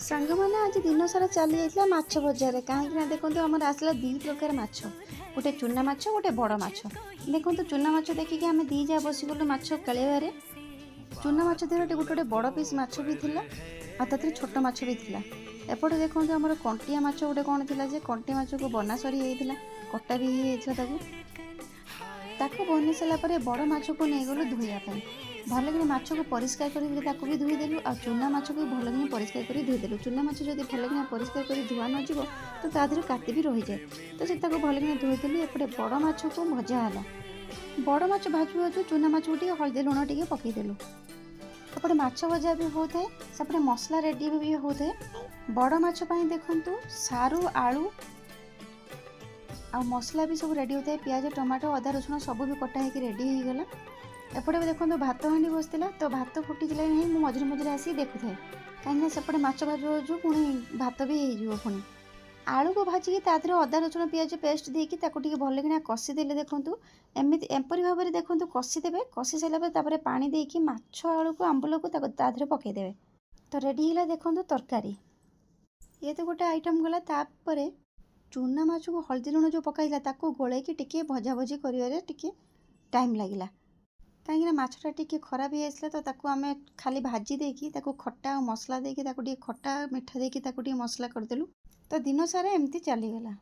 ସାଙ୍ଗମାନେ, ଆଜି ଦିନ ସାରା ଚାଲି ଯାଇଥିଲା ମାଛ ବଜାରରେ। କାହିଁକି ନା ଦେଖନ୍ତୁ, ଆମର ଆସିଲା ଦୁଇ ପ୍ରକାର ମାଛ, ଗୋଟେ ଚୁନା ମାଛ, ଗୋଟେ ବଡ଼ ମାଛ। ଦେଖନ୍ତୁ, ଚୁନା ମାଛ ଦେଖିକି ଆମେ ଦୁଇ ଯା ବସିଗଲୁ ମାଛ କେଳେଇବାରେ। ଚୁନା ମାଛ ଦେହରେ ଗୋଟେ ଗୋଟେ ବଡ଼ ପିସ୍ ମାଛ ବି ଥିଲା ଆଉ ତା ଦେହରେ ଛୋଟ ମାଛ ବି ଥିଲା। ଏପଟେ ଦେଖନ୍ତୁ, ଆମର କଣ୍ଟିଆ ମାଛ ଗୋଟେ କ'ଣ ଥିଲା ଯେ କଣ୍ଟିଆ ମାଛକୁ ବନା ସରି ହେଇଯାଇଥିଲା, କଟା ବି ହେଇଯାଇଥିଲା। ତାକୁ ବନେଇ ସାରିଲା ପରେ ବଡ଼ ମାଛକୁ ନେଇଗଲୁ ଧୋଇବା ପାଇଁ। ଭଲକିନି ମାଛକୁ ପରିଷ୍କାର କରିକି ତାକୁ ବି ଧୋଇଦେଲୁ ଆଉ ଚୁନା ମାଛକୁ ବି ଭଲକିନି ପରିଷ୍କାର କରି ଧୋଇଦେଲୁ। ଚୁନା ମାଛ ଯଦି ଭଲକିନା ପରିଷ୍କାର କରି ଧୁଆ ନଯିବ, ତ ତା ଦେହରୁ କାତି ବି ରହିଯାଏ। ତ ସେ ତାକୁ ଭଲକିନା ଧୋଇଦେଲୁ। ଏପଟେ ବଡ଼ ମାଛକୁ ଭଜା ହେଲା। ବଡ଼ ମାଛ ଭାଜୁ ଭାଜୁ ଚୁନା ମାଛକୁ ଟିକେ ହଳଦୀ ଲୁଣ ଟିକେ ପକାଇଦେଲୁ। ଏପଟେ ମାଛ ଭଜା ବି ହେଉଥାଏ, ସେପଟେ ମସଲା ରେଡ଼ି ବି ହେଉଥାଏ ବଡ଼ ମାଛ ପାଇଁ। ଦେଖନ୍ତୁ, ସାରୁ, ଆଳୁ ଆଉ ମସଲା ବି ସବୁ ରେଡ଼ି ହେଉଥାଏ। ପିଆଜ, ଟମାଟୋ, ଅଦା, ରସୁଣ ସବୁ ବି କଟା ହେଇକି ରେଡ଼ି ହେଇଗଲା। ଏପଟେ ବି ଦେଖନ୍ତୁ, ଭାତ ହାଣ୍ଡି ବସିଥିଲା, ତ ଭାତ ଫୁଟିଥିଲା ନାହିଁ, ମୁଁ ମଝିରେ ମଝିରେ ଆସିକି ଦେଖୁଥାଏ, କାହିଁକିନା ସେପଟେ ମାଛ ଭାଜୁ ଭାଜୁ ପୁଣି ଭାତ ବି ହେଇଯିବ। ପୁଣି ଆଳୁକୁ ଭାଜିକି ତା ଦେହରେ ଅଦା, ରସୁଣ, ପିଆଜ ପେଷ୍ଟ ଦେଇକି ତାକୁ ଟିକେ ଭଲକିନା କଷିଦେଲେ। ଦେଖନ୍ତୁ, ଏମିତି ଏପରି ଭାବରେ ଦେଖନ୍ତୁ କଷିଦେବେ। କଷି ସାରିଲା ପରେ ତାପରେ ପାଣି ଦେଇକି ମାଛ, ଆଳୁକୁ, ଆମ୍ବୁଲକୁ ତାକୁ ତା ଦେହରେ ପକାଇଦେବେ। ତ ରେଡ଼ି ହେଇଗଲା ଦେଖନ୍ତୁ ତରକାରୀ। ଇଏ ତ ଗୋଟେ ଆଇଟମ୍ ଗଲା। ତାପରେ ଚୁନା ମାଛକୁ ହଳଦୀ ଲୁଣ ଯେଉଁ ପକାଇଥିଲା, ତାକୁ ଗୋଳେଇକି ଟିକେ ଭଜାଭଜି କରିବାରେ ଟିକେ ଟାଇମ୍ ଲାଗିଲା, କାହିଁକିନା ମାଛଟା ଟିକେ ଖରାପ ହେଇଯାଇଥିଲା। ତ ତାକୁ ଆମେ ଖାଲି ଭାଜି ଦେଇକି ତାକୁ ଖଟା ଆଉ ମସଲା ଦେଇକି, ତାକୁ ଟିକେ ଖଟା ମିଠା ଦେଇକି ତାକୁ ଟିକେ ମସଲା କରିଦେଲୁ। ତ ଦିନ ସାରା ଏମିତି ଚାଲିଗଲା।